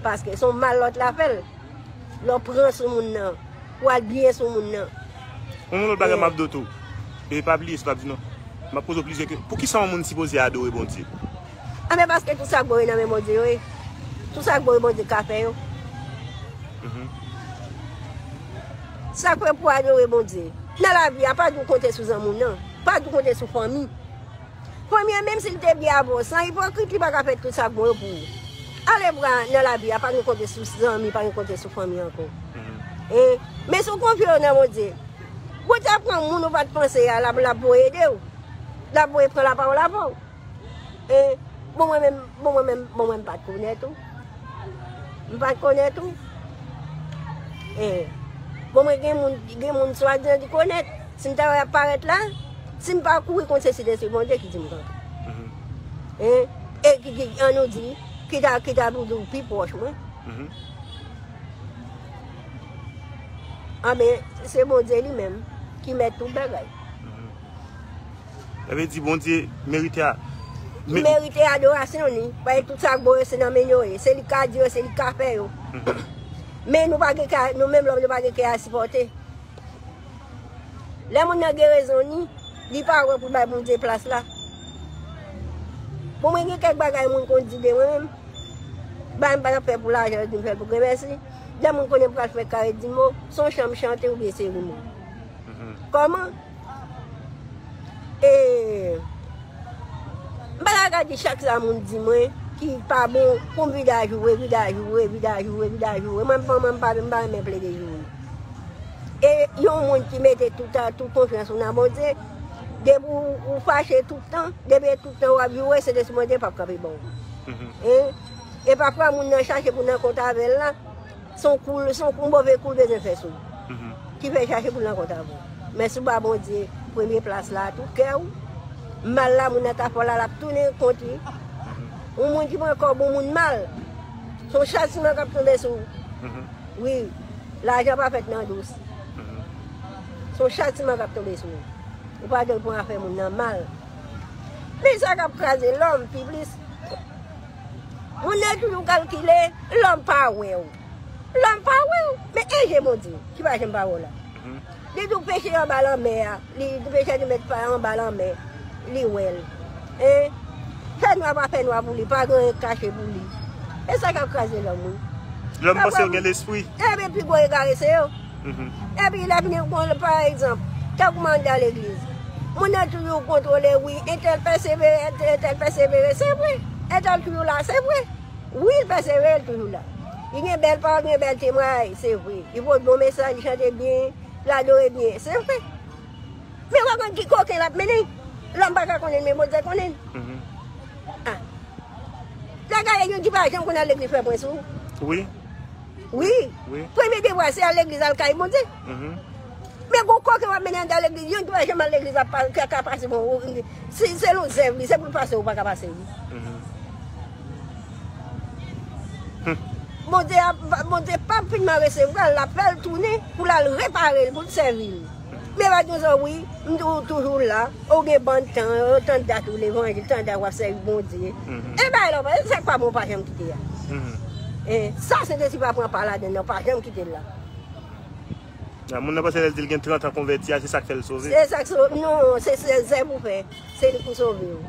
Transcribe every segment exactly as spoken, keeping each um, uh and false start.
Paske se yon mal lòt la fè l. Lè w pran sou moun nan, w al byen sou moun nan. Yon lòt bagay m ap di w tou. E pa bliye si w ap di non. M ap poze w plizyè ke, poukisa yon moun sipoze adore Bondye? Anben, paske tout sa k bon yo nan men Bondye yo ye. Tout sa k bon yo, Bondye ka fè yo. Mhm. Sa k fè pou adore Bondye. Nan lavi a, pa di w konte sou zanmi w nan. Pa di w konte sou fanmi. Fanmi an, menm si li te byen avè w, san ipokrit, li pa ka fè tout sa k bon yo pou ou. Ale vwa nan lavi a, pa gen konte sou zanmi, pa gen konte sou fanmi ankò. Mhm. E, men si w konfye w nan Bondye, Bondye ap pran moun ou pa t panse a, l ap, l ap voye ede w. L ap voye pran lapawòl avè w. E, bon, mwen menm, bon, mwen menm, bon, mwen m pa t konèt ou. M pa t konèt ou. E, bon, mwen gen moun, gen moun swadizan di konèt. Si m ta wè y ap parèt la, si m pa kouri kont se Sentespri Bondye ki di m kanpe. Mhm. E, e ki, ki, an nou di, ki ta, ki ta vin di w pi pwòch mwen. Mhm. Anben, se Bondye li menm ki mèt tout bagay. Mhm. Sa vle di Bondye merite a. Li merite adorasyon li. Paske tout sa k bon yo se nan men yo ye. Se li k ka di yo, se li k ka fè yo. Mhm. Men nou pa gen ka, nou menm lòm nou pa gen kè a sipòte. Lè moun nan gen rezon ni, li pa wè pou l bay Bondye plas la. Bon, mwen gen kèk bagay moun konn di de mwen menm. Bagay m pa t ap fè pou lajan, yo di m fè l pou gremèsi. Lè moun konnen m pral fè kare di mo, se yon chan m chante oubyen se rim. Mhm. Kòman? E, m pa ta ka di chak sa moun di mwen ki pa bon, pou m vide a joure, vide a joure, vide a joure, vide a joure. Mwen, mwen, mwen, m pa, m pa renmen plede joure. E yon moun ki mete tout, tout konfyans ou nan Bondye, depi w, ou fache tout tan, depi tout tan w ap joure, Sentespri Bondye p ap kanpe bò w. Mhm. E, e pafwa moun nan chache pou nan kont avè l la, se yon kou, se yon kou, move kou l bezwen fè sou ou. Mhm. Ki fè chache pou l nan kont avè w. Men si w ba Bondye premye plas la, tout kè w, mal la, moun nan ta fè w la, l ap tounen kont li. Mhm. Yon moun ki pran kòb yon moun mal, se yon chatiman k ap tonbe sou ou. Mhm. Wi, lajan pa fèt nan dous. Mhm. Se yon chatiman k ap tonbe sou ou. Ou pa gen pou afè moun nan mal. Men sa k ap kraze lòm pi plis. Moun nan toujou kalkile, lòm pa wè w. Lòm pa wè w. Men e je Bondye, ki pa janm pa wè w la. Mhm. Li di w peche anba lanmè a. Li di peche a te mèt pa anba lanmè. Li wè l. Hein? Fè nwa pa fè nwa pou li, pa gen anyen k kache pou li. E sa k ap kraze lòm, wi. Lòm panse yo gen lespri. Ebyen, pi gwo egare se yo. Mhm. Epi lè vini, bon, pa egzanp, tankou m anndan legliz, moun nan toujou kontwole, wi, entèl pèsevere, entèl pèsevere, se vre. Entèl toujou la, se vre. Wi, l pèsevere, l toujou la. Li gen bèl pawòl, gen bèl temwayaj, se vre. Li pote bon mesaj, li chante byen, l adore byen, se vre. Men w pa konn ki koken l ap mennen. Lòm pa ka konnen l, men Bondye konnen l. Mhm. Ah. Lè gade youn ki pa janm konn al legliz fè pwen sou ou. Wi. Wi. Wi. Premye devwa se al legliz, al kay Bondye. Mhm. Men gon koken w ap mennen anndan legliz, youn ki pa janm al legliz ap pa, ka, ka pase bon, ou, si se yon zèv li, se pou l pase, ou pa ka pase li. Mhm. Hmm. Bondye ap, Bondye p ap finman resevwa l, l ap fè l tounen pou l al repare l, pou l sèvi l. Men pa di konsa, wi, m tou-, toujou la, ou gen bann tan, ou tann dat ou levanjil, tann dat w ap sèvi Bondye. Mhm. E bagay la, e sa k pa bon, pa janm kite a. Mhm. E sa, Sentespri pa pran pa ladan l, non, pa janm kite l la. A, moun nan panse lè l di l gen trant an konvèti a, se sa k fè l sove. Se sa k sove, non, se, se zèv ou fè, se li pou sove w.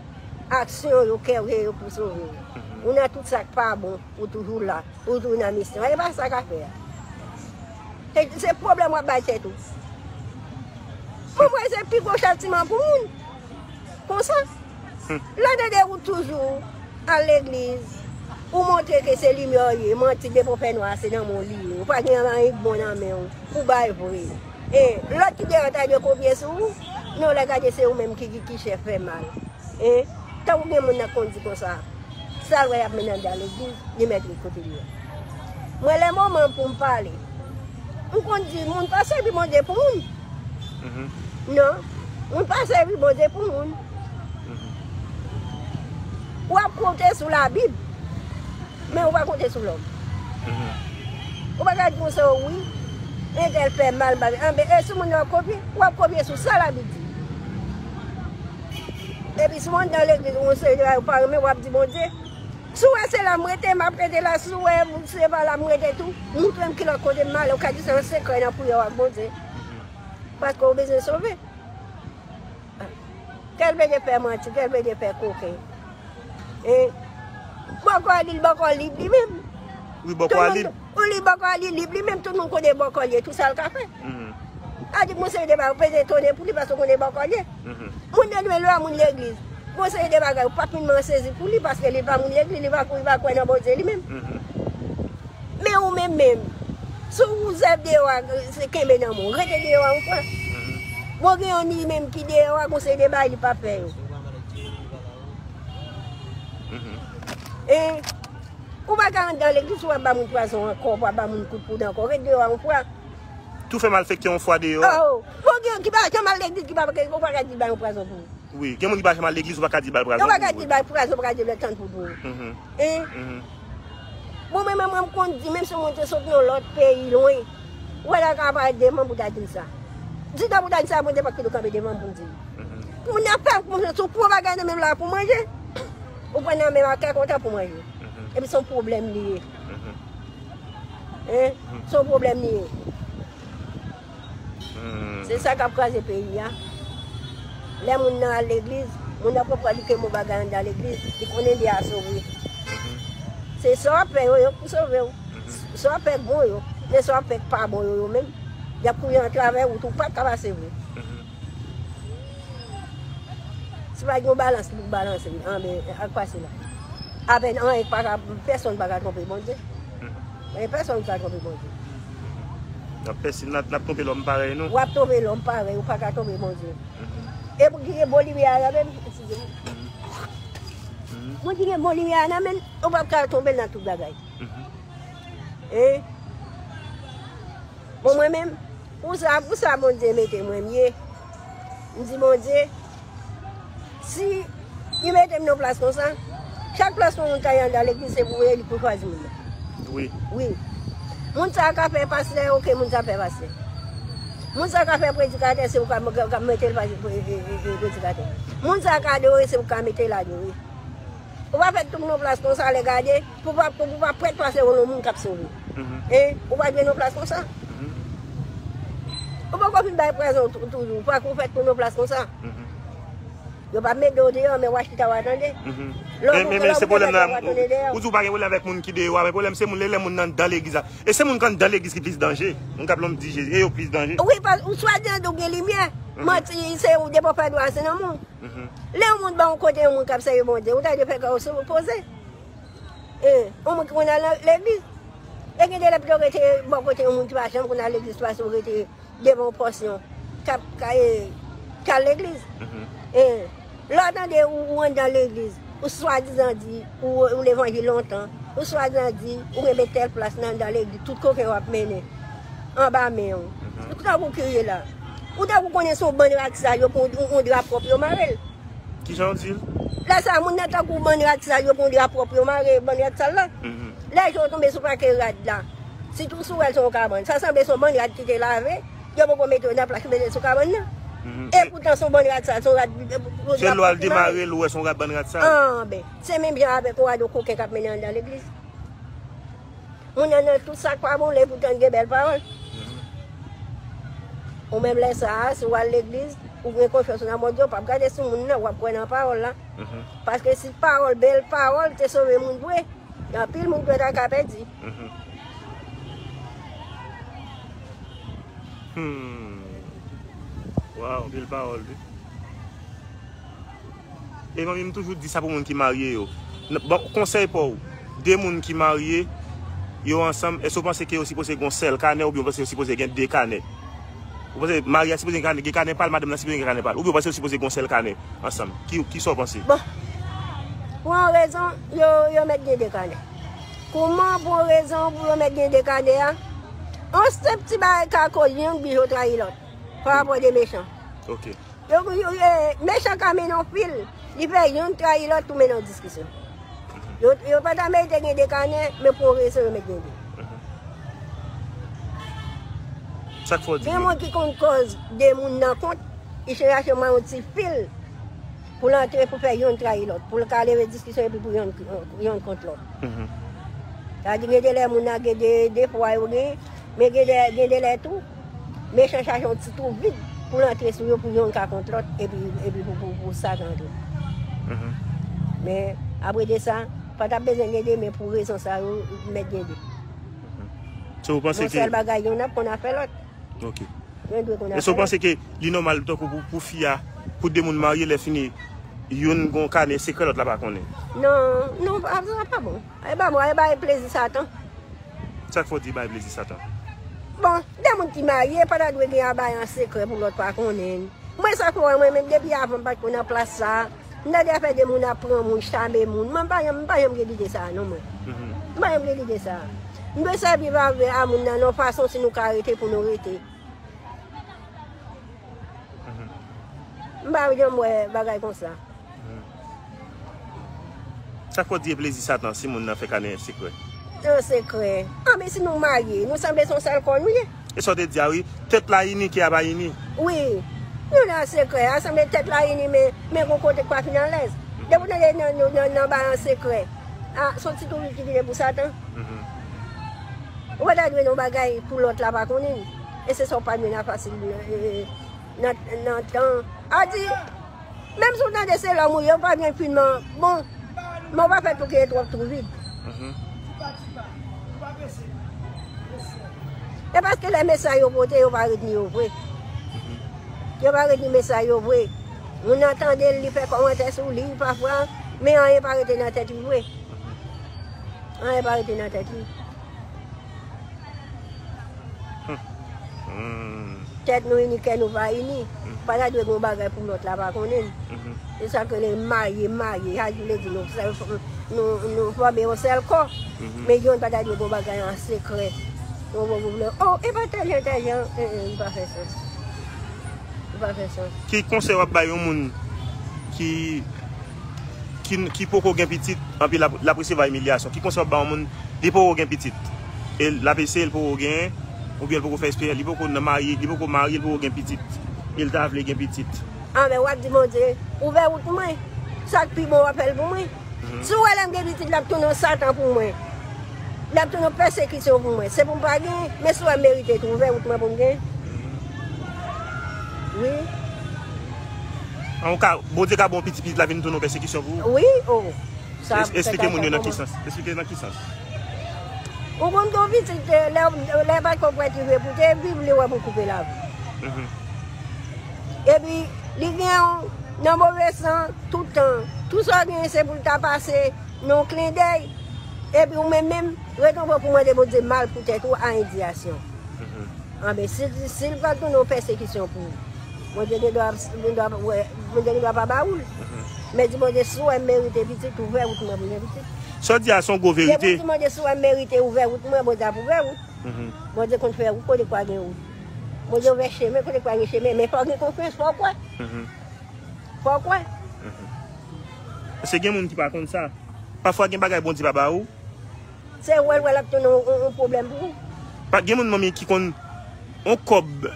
Aksyon yo, kè w, se yo pou sove w. Mhm. Ou nan tout sa k pa bon, ou toujou la. Ou tou nan misyon. E pa sa k afè a. Se, se pwoblèm w ap bay tèt ou. Pou mwen, se pi gwo chatiman pou moun. Konsa, hmm, lè w tande ou toujou al legliz, ou montre ke se limyè w ye, manti, depi w fè nwa, se nan men w li ye. Ou pa gen anyen k bon nan men w, ou bay vre. E lòt ki deyò ta dwe kopye sou ou, non, lè gade se ou menm ki, ki, ki chèf, fè mal. E, tankou gen moun nan k konn di konsa, sa l wè y ap mennen anndan legliz, li mèt ret kote li ye. Mwen, lè moman pou m pale, m konn di, moun pa sèvi Bondye pou moun. Mhm. Non, moun pa sèvi Bondye pou moun. Mhm. W ap konte sou Labib. Men ou pa konte sou lòm. Mhm. Ou pa ka di konsa, wi, entèl fè mal, bagay. Anben, e sou moun nan w ap kopye? W ap kopye sou sa Labib di. Epi si w anndan legliz, ou yon seri de bagay ou pa renmen, w ap di Bondye, Si w wè se la m rete, m ap rete la. Si w wè se pa la m rete tou, montre m ki lòt kote m ale. Ou ka di se yon sekrè nan priyè w ak Bondye. Paske w bezwen sove. Kèl plede fè manti, kèl plede fè koken. E bòkò a li, l bòkò lib li menm. Wi, bòkò a li. Ou li bòkò a li lib li menm, tout moun konnen bòkò li ye, tou sa l ka fè. A di, gon seri de bagay, ou peze tone pou li paske ou konnen bòkò li ye. Moun nan dwe lwa moun legliz. Gon seri de bagay, ou p ap fin man sezi pou li paske li pa moun legliz, li pa, li pa kwè nan Bondye li menm. Men ou menm menm, si w zèv deyò a, se kenbe nan men w, rete deyò a yon fwa. Bon, gen yon li menm ki deyò a, gon seri de bagay li pa fè yo. E ou pa ka anndan legliz, ou ap ba moun pwazon ankò, ou ap ba moun kout poud ankò, rete deyò a yon fwa. Tou fè malfektè yon fwa deyò. Oh, bon, gen ki pa janm al legliz, ki pa, ou pa ka di l ba yon pwazon pou ou. Wi, gen moun ki pa janm al legliz, ou pa ka di l ba l pwazon pou ou. Ou pa ka di l ba l pwazon, ou pa ka di l tann pou ou. E bon, mwen menm, mwen m konn di, menm si moun te sot nan lòt peyi lwen, ou wè la ka pale devan m pou ta di m sa. Di tan pou ta di sa, mwen te pa kite w kanpe devan m pou m di l. Moun nan fè, moun nan sou pwòp bagay nan menm la pou manje. Ou pran nan menm a kè kontan pou manje. Epi se yon pwoblèm li ye. Hein? Se yon pwoblèm li ye. Se sa k ap kraze peyi a. Lè moun nan al legliz, moun nan konprann li ke mo bagay anndan legliz, li konnen de a sove. Se sa w ap fè yo, yo pou sove w. Sa w ap fè k bon yo, men sa w ap fè k pa bon yo, yo menm, y ap kouri antravè wout ou pa t ka pase vre. Si pa gen yon balans ki pou balanse, anben, ak pase la. Apèn anyen pa ka, pèsonn pa ka twonpe Bondye. Anyen, pèsonn pa ka twonpe Bondye. N ap pèsi, n ap, n ap twonpe lòm parèy nou. W ap twonpe lòm parèy, ou pa ka twonpe Bondye. E pou ki gen bon limyè a nan men m, eskize m. Moun ki gen bon limyè a nan men l, ou p ap ka twonpe l nan tout bagay. E Bon, mwen menm, pou sa, pou sa Bondye mete mwen m ye. M di, Bondye, si li mete m nan plas konsa, chak plas yon moun ta ye anndan legliz, se pou li pou chwazi moun nan. Wi. Wi. Moun sa a ka fè pastè, oke, moun sa a fè pastè. Moun sa a ka fè predikatè, se ou ka, ka, ka mete l pa-, pre-, pre-, pre-, predikatè. Moun sa a ka adore, se ou ka mete l adore. Ou pa fèk tou nan plas konsa, lè gade, pou pa, pou, pou pa prèt pase yon moun k ap sove. E, ou pa dwe nan plas konsa. Ou poko fin bay pwazon tou, toujou, ou pa kou fèk tou nan plas konsa. Yo pa mete w deyò, men w a chita w a tande. Lè w Men, men, men se pwoblèm nan, ou di w pa gen pwoblèm avèk moun ki deyò a, men pwoblèm se moun, lè, lè moun nan anndan legliz la. E se moun k anndan legliz ki plis danje. Moun k ap lòm di Jezi, e yo plis danje. Wi, pa, ou swadizan di w gen limyè. Manti, se ou depi w fè dwa, se nan moun. Lè yon moun ba yon kote yon moun k ap sèvi Bondye, ou ta dwe fè kè w sou poze. E, yon moun ki konn al nan legliz. E gen de lè pito w rete bò kote yon moun ki pa janm konn al legliz, pase w rete devan yon pòsyon k ap, ka, e, k al legliz. E, lè w tande ou, ou anndan legliz, ou swadizan di ou, ou levanjil lontan, ou swadizan di ou renmen tèl plas nan anndan legliz, tout koken w ap mennen anba men w. Ou tankou kirye la. Ou tankou konnen se yon bann rat sal, yo pran yon, yon dra pwòp, yo mare l. Kijan w di l? Lè sa a, moun nan tankou bann rat sal, yo pran yon dra pwòp, yo mare bann rat sal la. Lè jou w tonbe sou pakèt rad la, sitou si w wè l se yon kabann, sa sanble se yon bann rad ki te lave, yo poko mete yo nan plas, yo mete l sou kabann nan. E poutan se yon bann rat sal, se yon rad, yon dra pwòp ki mare l. Se lè w al demare l, ou wè se yon rad, bann rat sal. Anben, se menm jan avèk yon rad yon koken k ap mennen anndan legliz. Moun nan nan tout sa k pa bon, lè poutan l gen bèl pawòl. Ou menm lè sa a, si w al legliz, ou gen konfyans ou nan Bondye, ou p ap gade sou moun nan, w ap kwè nan pawòl la. Paske si pawòl, bèl pawòl te sove moun vre, gen anpil moun ki ta ka pèdi. Hmm. Waw, anpil pawòl, wi. E manmi, m toujou di sa pou moun ki marye yo. N-, bon, konsèy pa w, de moun ki marye, yo ansanm, èske w panse ke yo sipoze gen yon sèl kanè oubyen w panse yo sipoze gen de kanè? Ou panse maryaj sipoze gen kanè, gen kanè pa l, madanm nan sipoze gen kanè pa l? Oubyen w panse yo sipoze gen yon sèl kanè ansanm? Ki, kisa w panse? Bon, pou yon rezon, yo, yo mèt gen de kanè. Kouman pou yon rezon pou yo mèt gen de kanè a? Yon senp ti bagay ka koz youn bijo trayi lòt. Pa rapò de mechan. Ok. Yo, yo, e, mechan ka mennen yon fil, li fè youn trayi lòt pou mennen yon diskisyon. Yo, yo pa ta merite gen de kanè, men pou yon rezon yo mèt gen de. Sa k fè w di gen moun ki konn koz de moun nan kont, li chache mwen yon ti fil. Pou l antre, pou fè yonn trayi lòt, pou l ka leve diskisyon epi pou yonn, yonn kont lòt. Mhm. Sa di gen de lè moun nan gen de defwa yo gen, men gen de, gen de lè tou, mechan chache yon ti twou vid pou l antre sou yo, pou yonn ka kont lòt, epi, epi pou, pou, pou Satan antre. Mhm. Men, apre de sa, pa t ap bezwen gen de men pou rezon sa yo, mèt gen de. Mhm. So, ou panse yon ke sèl bagay, yonn ap konn afè lòt. Ok. Mwen dwe konn afè. Èske w panse ke li nòmal tankou pou, pou fi a, pou de moun marye, lè fini, youn gon kanè sekrè, lòt la pa konnen? Non, non, pa, sa pa bon. E pa bon, e bay plezi Satan. Sa k fè w di bay plezi Satan? Bon, de moun ki marye, pa ta dwe gen a bay an sekrè pou lòt pa konnen. Mwen, sa fè w wè mwen menm depi avan m pa t ko nan plas sa a, m tande afè de moun ap pran moun, chape moun. Mwen, m pa janm, m pa janm gen lide sa a, non, mwen. Mhm. M pa janm gen lide sa a. M dwe sèvi valè a moun nan, nan fason si nou ka rete pou nou rete. Mhm. M pa janm wè bagay konsa. Mhm. Sa k fè w di e plezi Satan si moun nan fè kanè sekrè? Nan sekrè. Anben, si nou marye, nou sanble se yon sèl kò nou ye. E sa w te di a, wi. Tèt la ini, kè a pa ini. Wi. Nou nan sekrè. A sanble tèt la ini, men, men gon kote k pa fin alèz. Depi w tande nan, nan, nan, nan bay an sekrè. A, se yon ti twou ki vide pou Satan. Mhm. Ou pa ta dwe nan bagay pou lòt la pa konnen. E se sa w pa dwe nan fasil, e, nan, nan tan. A di, menm si w tande se lòm ou ye, ou pa byen finman bon, men ou pa fè tou ke twòp twou vid. Mhm. E paske lè mesaj yo pote, yo pa retni yo vre. Mhm. Yo pa retni mesaj yo vre. Moun nan tande l, li fè kòmantè sou li pafwa, men anyen pa rete nan tèt li vre. Mhm. Anyen pa rete nan tèt li. Hmm. Hmm. Tèt nou ini, kè nou pa ini. Hmm. Pa ta dwe gen yon bagay pou lòt la pa konnen. Mhm. Se sa k rele marye, marye. Sa vle di nou, nou, nou fòme yon sèl kò. Mhm. Men yonn pa ta dwe gen yon bagay an sekrè. Yon bon pwoblèm. Oh, e pa tèl jan, tèl jan. Eh, eh, li pa fè sans. Li pa fè sans. Ki konsèy w ap bay yon moun ki, ki, ki poko gen pitit, anpi l ap, l ap resevwa imilyasyon? Ki konsèy w ap bay yon moun, li poko gen pitit? E l ap eseye, l poko gen, oubyen l poko fè eksperyans, li poko nan marye, li poko marye, l poko gen pitit. E l ta vle gen pitit. Anben, w ap di Bondye, ouvè wout mwen. Sa k pi bon, w ap fè l pou mwen. Mhm. Si w wè lè m gen pitit, l ap tounen yon Satan pou mwen. L ap tounen yon pèsekisyon pou mwen. Se pou m pa gen, men si w wè m merite tou, ouvè wout mwen pou m gen. Wi. An ou ka, Bondye ka ba w pitit, pitit la vin tounen yon pèsekisyon pou ou? Wi, o. Sa, es-, esplike moun yo nan ki sans. Esplike nan ki sans. Ou konn gen yon pitit, eh, lè, lè pa t ko kwè ti vre pou te viv, li wè pou koupe lavi. Mhm. Epi, li gen yon, nan move san, tout tan. Tou sa w genyen, se pou l ta pase, nan yon klendèy. Epi, ou menm menm, ret anba pou mande Bondye mal pou tèt ou a endiyasyon. Mhm. Anben, si, si l pral tounen yon pèsekisyon pou ou, Bondye gen dwa, gen dwa, wè, Bondye gen dwa pa ba ou l. Mhm. Men di Bondye, si w wè m merite pitit, ouvè wout mwen pou m gen pitit. Sa w di a, se yon gwo verite. Depi w di Bondye, si w wè m merite, ouvè wout mwen, Bondye ap ouvè wout. Mhm. Bondye konn fè wout kote k pa gen wout. Bondye ouvè chemen kote k pa gen chemen. Men fò w gen konfyans, fò w kwè. Mhm. Fò w kwè. Mhm. Paske gen moun ki pa konn sa. Pafwa gen bagay Bondye pa ba ou. Se wè l, wè l ap tounen yon, yon, yon pwoblèm pou ou. Pa gen moun, manmi, ki konn yon kòb,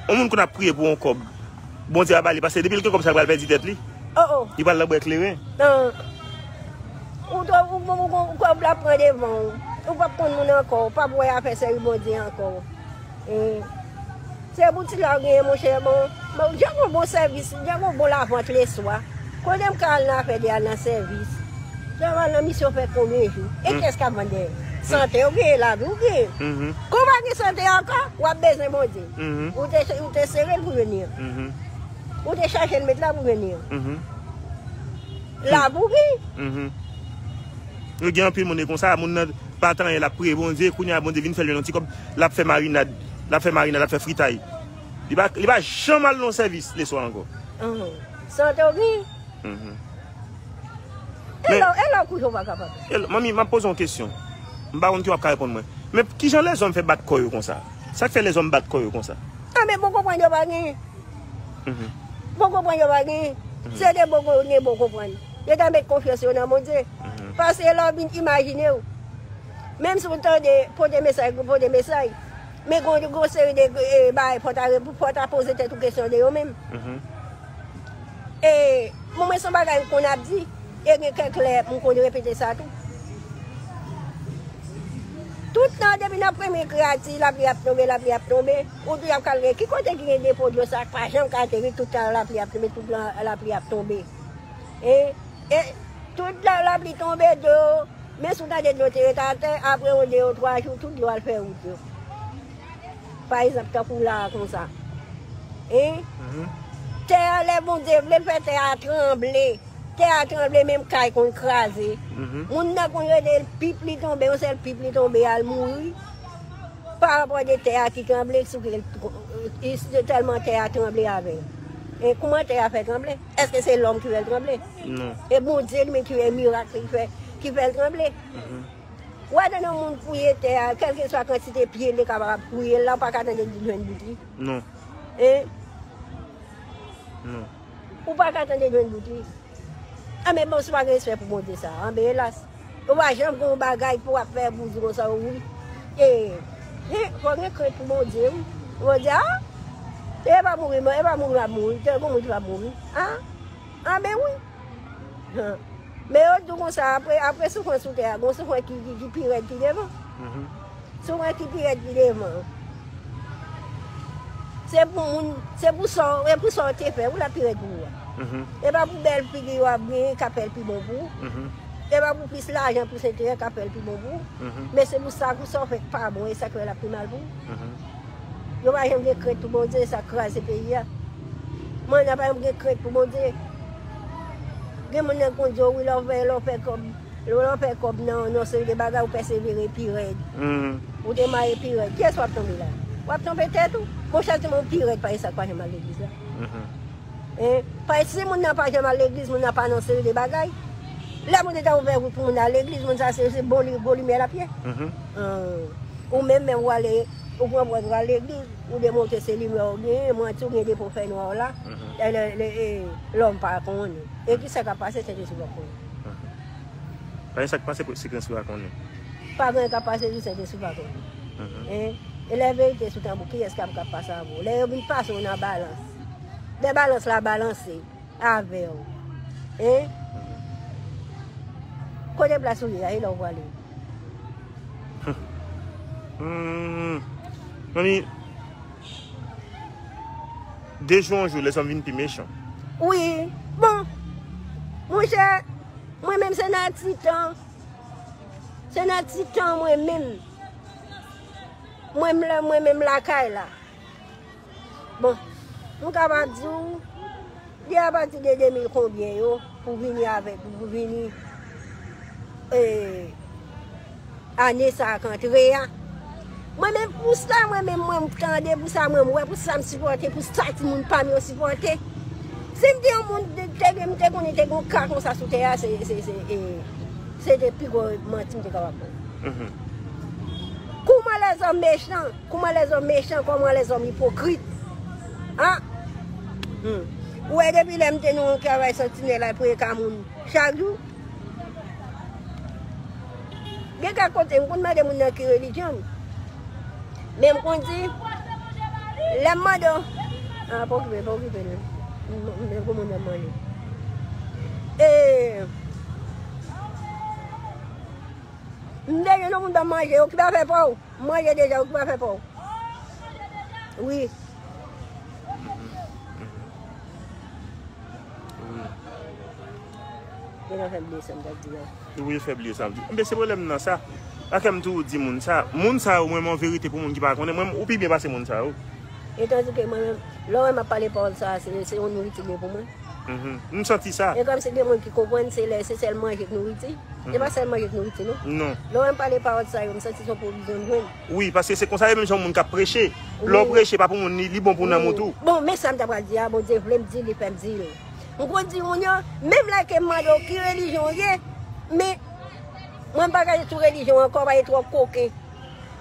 yon moun konn ap priye pou yon kòb. Bondye pa ba li, paske depi l gen kòb sa, l pral pèdi tèt li. Oh, oh. Li pral nan bwè kleren. Non. Ou twò, ou, ou, ou, ou, kòb la pran devan w. Ou p ap konn moun ankò. Ou p ap wè afè sèvi Bondye ankò. E, se boutik la w genyen, monchè, bon, bon, jan gon bon sèvis, jan gon bon lavant leswa. Kote m ka al nan afè de al nan sèvis? Jan m al nan misyon fè konbyen jou? E kiyès k ap vann dèyè? Sante w genyen, lavi w genyen. Kon w pa gen sante ankò, w ap bezwen Bondye. Ou te, ou te sere l pou jwenn li an. Ou te chache l met la pou jwenn li an. Lavi w genyen. Yo gen anpil moun e konsa, moun nan pa t anyen, l ap priye Bondye, kounye a Bondye vin fè l jwenn yon ti kòb, l ap fè marinad, l ap fè marinad, l ap fè fritay. Li pa, li pa janm al nan sèvis leswa ankò. Sante w genyen. E lè, e lè w kouje w pa kapab. Manmi, m ap poze yon kesyon. M pa konn ki w ap ka reponn mwen. Men kijan lèzòm fè bat kò yo konsa? Sa k fè lèzòm bat kò yo konsa? A, men bon konprann yo pa genyen. Bon konprann yo pa genyen. Se de bon konprann, bon konprann. Yo ta met konfyans yo nan Bondye. Paske lè w vin imajine w, menm si w tande pote mesaj, pote mesaj, men gon, gon seri de, e, bagay, fò w ta, fò w ta poze tèt ou kesyon de yo menm. E, Bon, mwen se yon bagay m konn ap di, e gen kèk lè m konn repete sa tou. Tout tan, depi nan premye kreyati, lapli ap tonbe, lapli ap tonbe, ou di ap kalkile ki kote ki gen depo dlo sa k pa janm ka ateri, tout tan lapli ap tonbe, tout tan lapli ap tonbe. E, e tout la, lapli tonbe, dlo, men si w tande dlo te ret atè, apre yon de yo twa jou, tout dlo al fè wout yo. Pa egzanp, tankou la a konsa. Hein? Mhm. Tè a, lè Bondye vle, l fè tè a tranble. Tè a tranble, menm kay konn kraze. Mhm. Moun nan konn rete, l pip li tonbe, yon sèl pip li tonbe, al mouri. Pa rapò de tè a ki tranble, sou ke l, e, se tèlman tè a tranble avè l. E kouman tè a fè tranble? Èske se lòm ki fè l tranble? Non. E Bondye li menm ki fè mirak, ki fè, ki fè l tranble? Mhm. Ou wè, tande yon moun fouye tè a, kèlkeswa kantite pye li kapab fouye la, ou pa ka tande li jwenn bout li. Non. Hein? Non. Ou pa ka tande jwenn bout li. Anben, bon, si w pa gen respè pou Bondye sa, anben, elas. Ou pa janm gen yon bagay pou w ap fè pou di konsa, wi. E, e, fò gen krent pou Bondye, wi. Bondye, a, e pa mouri, e pa mouri w ap mouri, te gen moun ki pa mouri. A, anben, wi. Men yo di w konsa, apre, apre soufrans sou tè a, gon soufrans ki, ki, ki pi rèd ki devan. Mhm. Soufrans ki pi rèd ki devan. Se pou moun, se pou sa, e pou sa w te fè, wi, l ap pi rèd pou ou a. Mhm. E pa pou bèl figi yo ap genyen k ap fè l pi bon pou ou. Mhm. E pa pou plis lajan, plis enterè k ap fè l pi bon pou ou. Mhm. Men se pou sa, pou sa w fè k pa bon, e sa k fè l ap pi mal pou ou. Mhm. Yo pa janm gen krent pou Bondye, sa k kraze peyi a. Mwen, nan pa janm gen krent pou Bondye. Gen moun nan konn di w, wi, lè w fè, lè w fè kòb, lè w fè kòb nan, nan yon seri de bagay, ou pèsevere pi rèd. Mhm. Ou te maye pi rèd. Kiyès w ap tonbe la? W ap tonbe tèt ou. Bon, chak moun pi rèd, pa e sa k pa janm al legliz la. Mhm. Hein? Paske si moun nan pa janm al legliz, moun nan pa nan seri de bagay. Lè moun te ta ouvè wout pou moun al legliz, moun sa se, se bon li, bon limyè l ap ye. Mhm. Hein. Ou menm, menm w ale, ou pran pòz w al legliz, ou demontre se limyè w genyen, manti w gen depo fènwa w la. Mhm. E lè, lè, e, lòm pa konnen. E ki sa k ap pase, Sentespri pa konnen. Mhm. Pa gen sa k pase pou Sentespri pa konnen. Pa gen sa k ap pase pou Sentespri pa konnen. Mhm. Hein? E lè verite sou tanbou, kiyès k ap, k ap pase avè w? Lè yo vin pase w nan balans. Lè balans la balanse avè w. Hein? Kote plas ou ye a, e la w prale? Hmm. Manmi, de jou an jou, lèzòm vin pi mechan. Wi. Bon, monchè, mwen menm se nan ti tan. Se nan ti tan mwen menm. Mwen, mwen menm lakay la. Bon, m kapab di w, de apati de de mil konbyen yo, pou vini avèk, pou vini, e, ane sa a k antre a. Mwen menm, pou sa, mwen menm, mwen, m tande, pou sa, mwen, m wè, pou sa, m sipòte, pou sa, timoun pa m yo sipòte. Si m te yon moun, te, te, m te konnen te gen yon ka konsa sou tè a, se, se, se, e, se te pi gwo manti m te kapab bay. Mhm. Comment les hommes méchants, comment les hommes méchants, comment les hommes hypocrites. Hein? Hmm. Ou wè depi lè m te nan yon travay santinèl la, premye ka moun chak jou. Gen kèk kote, m konn mande moun nan ki relijyon m. Men m konn di, lè m mande w, a, pa okipe, pa okipe l. M, m, m, gwo moun nan mande. E, m te jwenn yon moun ban m manje, okipe afè pa w. M manje deja, okipe afè pa w. Wi. Wi. Gentan fè m bliye sa m t ap di a. Wi, fè bliye sa m di. Enben, se pwoblèm nan sa. Sa fè m toujou di moun sa. Moun sa yo, mwen, men an verite pou moun ki pa konnen, mwen, ou pi byen pase moun sa yo. E tandike mwen menm, lè w wè m ap pale pawòl sa a, se, se yon nouriti li ye pou mwen. Mhm. M santi sa. E kòmsi gen moun ki konprann, se lè, se sèl manje k nouriti. Se pa sèl manje k nouriti, non. Non. Lè w wè m pale pawòl sa yo, m santi se yon pwovizyon m jwenn. Wi, paske se konsa, e menm jan yon moun k ap preche. Lè w preche, pa pou moun, li, li bon pou nanm ou tou. Bon, men sa m ta pral di a, Bondye vle m di, li fè m di l. M konn di moun yo, menm lè ke m mande w ki relijyon w ye, men mwen m pa ka sou relijyon ankò, paske twòp koken.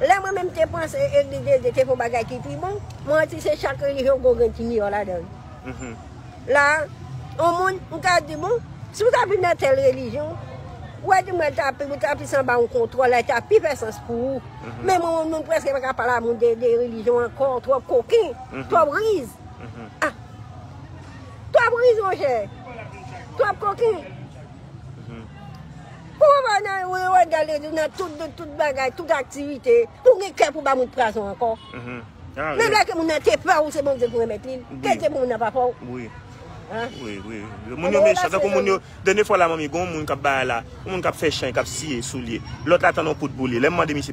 Lè mwen menm te panse egliz de Dye te fè yon bagay ki pi bon, mwen santi se chak relijyon gon grenn ki miyò ladan l. Mhm. La, yon moun, m ka di, bon, si w ta vin nan tèl relijyon, ou wè di mwen ta pi, ou ta plis anba yon kontwòl, la ta pi fè sans pou ou. Mhm. Men mwen, yon moun prèske pa ka pale a moun de, de relijyon ankò, twòp koken, mhm, twòp riz. Mhm. Ah! Twòp riz, monchè. Twòp kokin. Pou w wè nan w ap gade nan tout, tout, tout bagay, tout aktivite, pou w gen kè pou ba moun pwazon ankò. Menm lè ke moun nan te pè w, se Bondye pou remèt li. Kè te pou moun nan pa pè w. Wi. Wi, wi. Moun yo mechan. Tankou moun yo, dènye fwa la, manmi, gen yon moun k ap bay la, yon moun k ap fè chay, k ap siye soulye. Lòt la tann yon poud boule. Lè m mande misye